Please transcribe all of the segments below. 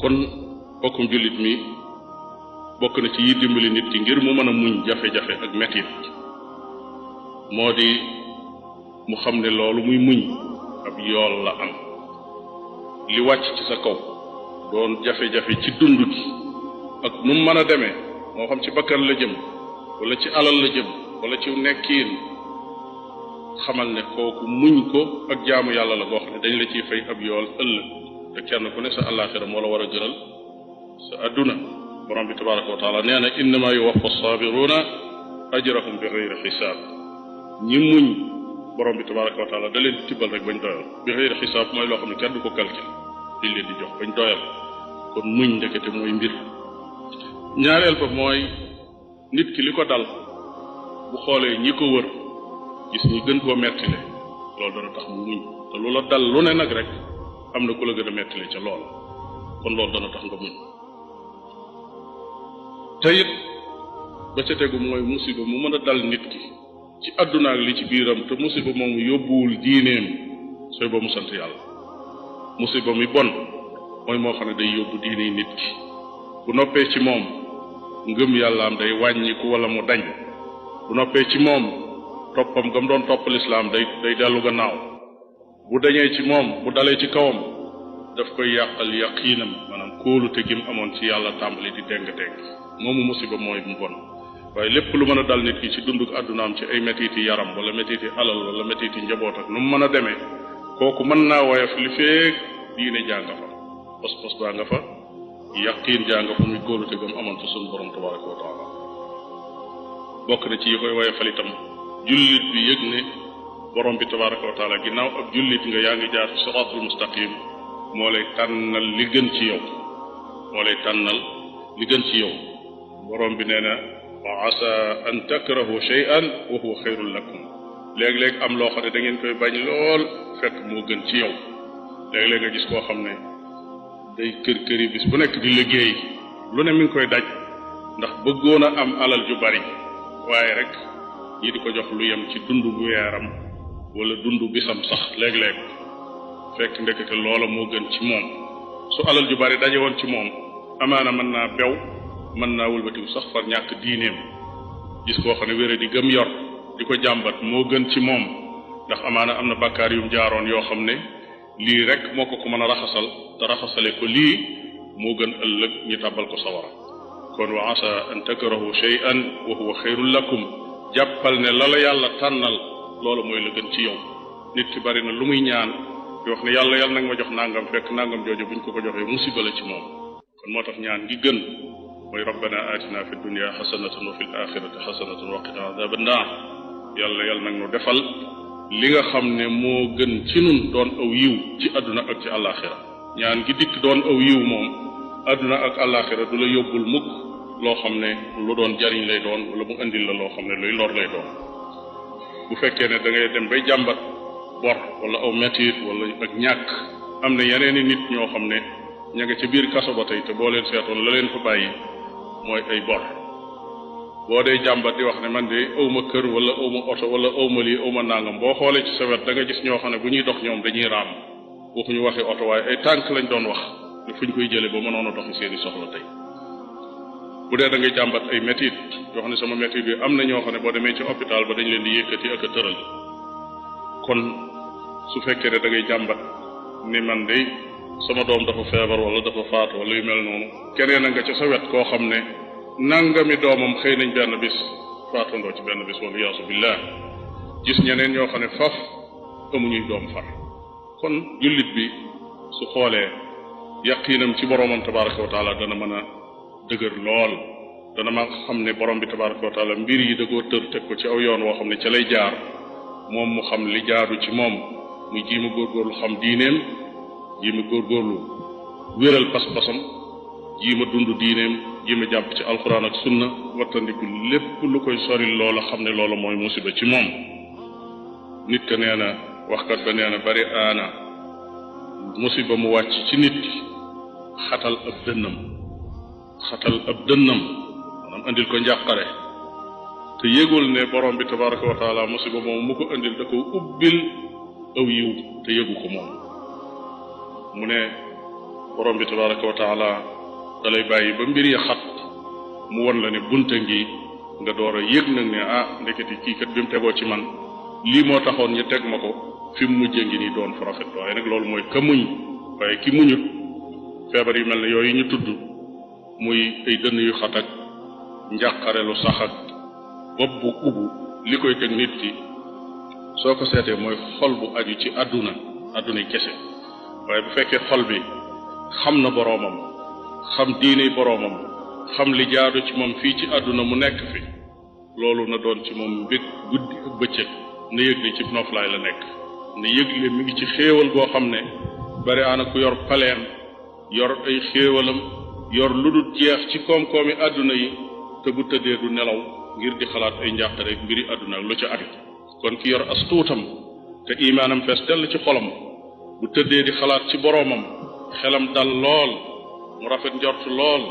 kon bokkum jullit mi bokk na ci yi dimbali nit ki ngir mu mën a muñ jafe-jafe ak metit moo di mu xam ne loolu muy muñ ab yool la am li wàcc ci sa kaw doon jafe-jafe ci dund gi ak nu mu mën a demee moo xam ci bakkan la jëm wala ci alal la jëm wala ci nekkiin xamal ne kooku muñ ko ak jaamu yàlla la goo xam ne dañ la ciy fay ab yool ëllëg te kenn ku ne sa àllaaxira moo la war a gënal sa adduna borom bi tabaraka wa taala nee na innama yuwaffa saabiruna ajrahum bi xeyri xisaab ñi muñ borom bi tabaraka wa taala da leen tibbal rek bañ doyal bi xeyri xisaab mooy loo xam ne kenn du ko calcul liñ leen di jox bañ doyal kon muñ ndekete mooy mbir ñaareel ba mooy nit ki li ko dal bu xoolee ñi ko wër gis ñi gën koo mettile loolu dana tax mu muñ te lu la dal lu ne nag rek am na ku la gën a mettile ca loola kon loolu dana tax nga muñ te it ba ca tegu mooy musiba mu mën a dal nit ki ci àdduna ak li ci biiram te musiba moomu yóbbuwul diineem sooy ba mu sant yàlla musiba mi bon mooy moo xam ne day yóbbu diine nit ki bu noppee ci moom ngëm yàllaam day wàññiku wala mu dañ bu noppee ci moom toppam gam doon topp lislaam day dellu gannaaw bu dañee ci moom bu dalee ci kawam daf koy yàqal yaqiinam maanaam kóolute gi mu amoon ci yàlla tàmbali di déng-déng moomu musiba mooy mu bon waaye lépp lu mën a dal nit ki ci dunduk àddunaam ci ay metiti yaram wala metiti alal wala metiti njaboot ak nu mu mën a demee kooku mën naa woyof li feek diine jaa nga fa pos-pos baa nga fa yaqiin jaa nga fa muy kóolute gam amoon ci sunu borom tabaraka wa taala bokk na ci yi koy woyofal itam jullit bi yëg ne borom bi tabaraka wa taala ginnaaw ab jullit nga yaa ngi jaar ci siraatul mustaqim moo lay tànnal li gën ci yow moo lay tànnal li gën ci yow borom bi nee na wa asa an takrahu shay'an wa huwa xayrun lakum léeg-léeg am loo xam ne da ngeen koy bañ lool fekk moo gën ci yow léeg-léeg nga gis koo xam ne day kër yi bis bu nekk di liggéey lu ne mi ngi koy daj ndax bëggoon a am alal ju bari waaye rek ñi di ko jox lu yem ci dundu bu weeram wala dundu bisam sax léeg-léeg fekk ndekete loola moo gën ci moom su alal ju bari daje woon ci moom amaana mën naa bew mën naa wëlbatiku sax far ñàkk diineem gis koo xam ne wére di gëm yor di ko jàmbat moo gën ci moom ndax amaana am na bàkkaar yum jaaroon yoo xam ne lii rek moo ko mën a raxasal te raxasale ko lii moo gën ëllëg ñu tàbbal ko sawara kon wa asa an takrahu shay'an wa huwa xayrun lakum jàppal ne la la yàlla tànnal loolu mooy la gën ci yow nit ki bari na lu muy ñaan di wax ne yàlla nag ma jox nangam fekk nangam jooju buñ ko joxee musiba la ci moom kon moo tax ñaan gi gën mooy rabbana atina fi dunya xasanatan wa fil axirati xasanatan wa qina azaban naar yàlla nag nu defal li nga xam ne moo gën ci nun doon aw yiw ci àdduna ak ci àllaaxira ñaan gi dikk doon aw yiw moom àdduna ak àllaaxira du la yóbbul mukk loo xam ne lu doon jariñ lay doon wala mu indil la loo xam ne luy lor lay doon bu fekkee ne da ngay dem bay jàmbat bor wala aw metit wala ak ñàkk am na yeneeni nit ñoo xam ne ña nga ca biir kaso ba tey te boo leen seetoon la leen fa bàyyi mooy ay bor boo dee jàmbat di wax ne man de awma kër wala awma oto wala awma lii awma nangam boo xoolee ci sa wet da nga gis ñoo xam ne bu ñuy dox ñoom dañuy raam waxuñu waxi oto waaye ay tànk lañ doon wax ne fuñ koy jële ba mënoon a doxi seeni soxla tey bu dee da ngay jàmbat ay métit yoo xam ne sama métit bi am na ñoo xam ne boo demee ci hôpital ba dañ leen di yëkkati ak a tëral kon su fekkee ne da ngay jàmbat ni man de sama doom dafa feebar wala dafa faatu wala yu mel noonu keneen a nga ca sa wet koo xam ne nangami doomam xëy nañ benn bis faatandoo ci benn bis wala yaasu billah gis ñeneen ñoo xam ne faf amuñuy doom far kon jullit bi su xoolee yaqiinam ci boromam tabaraka wa taala dana mën a dëgër lool dana ma xam ne borom bi tabaraka wa taala mbir yi da koo tër teg ko ci aw yoon woo xam ne ca lay jaar moom mu xam li jaadu ci moom muy jiima góorgóorlu xam diineem jiima góorgóorlu wéral pas-pasam jiima dund diineem jiima jàpp ci alquran ak sunna wattandiku lépp lu koy sori loola xam ne loola mooy musiba ci moom nit ka nee na waxkat ba nee na bari aana musiba mu wàcc ci nit ki xatal ab dënnam maanaam andil ko njàqare te yëgul ne borom bi tabaraka wa taala musiba moom mu ko andil da ko ubbil aw yiw te yëgu ko moom mu ne borom bi tabaraka wa taala dalay bàyyi ba mbir ya xat mu won la ne bunta ngi nga door a yëg nag ne ndeketi kii kat bi mu tegoo ci man lii moo taxoon ñu teg ma ko fi mu mujjee ngi nii doon fa rafet waaye nag loolu mooy ka muñ waaye ki muñut feebar yu mel ne yooyu ñu tudd muy ay dënn yu xat ak njàqare lu sax ak bopp bu ubbu li koy teg nit ki soo ko seetee mooy xol bu aju ci àdduna kese waaye bu fekkee xol bi xam na boroomam xam diine boroomam xam li jaadu ci moom fii ci àdduna mu nekk fi loolu na doon ci moom mbég guddi ak bëccëg na yëg ne ci noflaay la nekk na yëg le mi ngi ci xéewal goo xam ne bari aana ku yor paleem yor ay xéewalam yor lu dul jeex ci koom-koomi àdduna yi te bu tëddee du nelaw ngir di xalaat ay njàqare ak mbiri àdduna ak lu ca aju kon ki yor as tuutam te imaanam fees dell ci xolam bu tëddee di xalaat ci boroomam xelam dal lool mu rafet njort lool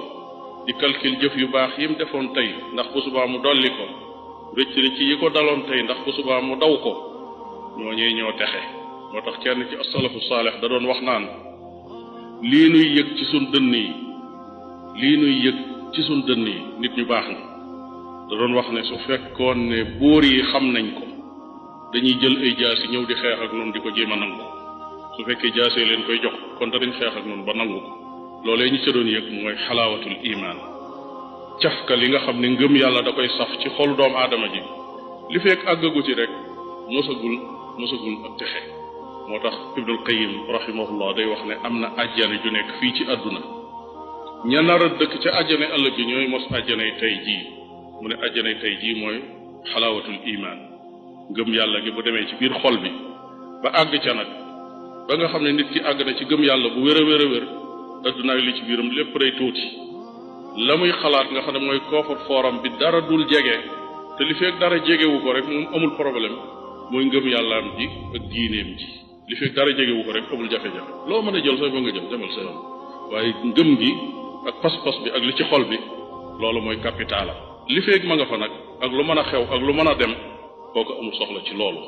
di calcul jëf yu baax yim defoon tey ndax bu subaa mu dolli ko rëcc yi ko daloon tey ndax bu subaa mu daw ko ñooñee ñoo texe moo tax kenn ci as-salafu saalih da doon wax naan lii nuy yëg ci sun dënn yi nit ñu baax ni da doon wax ne su fekkoon ne buur yi xam nañ ko dañuy jël ay jaasi ñëw di xeex ak noonu di ko jéem a nangu su fekkee jaasee leen koy jox kon danañ xeex ak noonu ba nangu ko loolee ñu ca doon yëg mooy xalaawatul imaan cafka li nga xam ne ngëm yàlla da koy saf ci xolu doomu aadama ji li fekk àggagu ci rek mosagul ak texe moo tax Ibnul Qayyim rahimahullah day wax ne am na àjjana ju nekk fii ci àdduna ña nar a dëkk ca àjjana ëllëg ji ñooy mos àjjanay tey jii mu ne àjjanay tey jii mooy xalaawatul imaan ngëm yàlla gi bu demee ci biir xol bi ba àgg ca nag ba nga xam ne nit ki àgg na ci gëm yàlla bu wér a wér addunaay li ci biiram lépp day tuuti la muy xalaat nga xam ne mooy koofar fooram bi dara dul jege te li fekk dara jegewu ko rek moom amul problème mooy ngëm yàllaam ji ak diineem ji li fekk dara jegewu ko rek amul jafe-jafe loo mën a jël sax ba nga jël demal sa yoon waaye ngëm gi ak pas-pas bi ak li ci xol bi loolu mooy capital li fekk ma nga fa nag ak lu mën a xew ak lu mën a dem kooku amul soxla ci loolu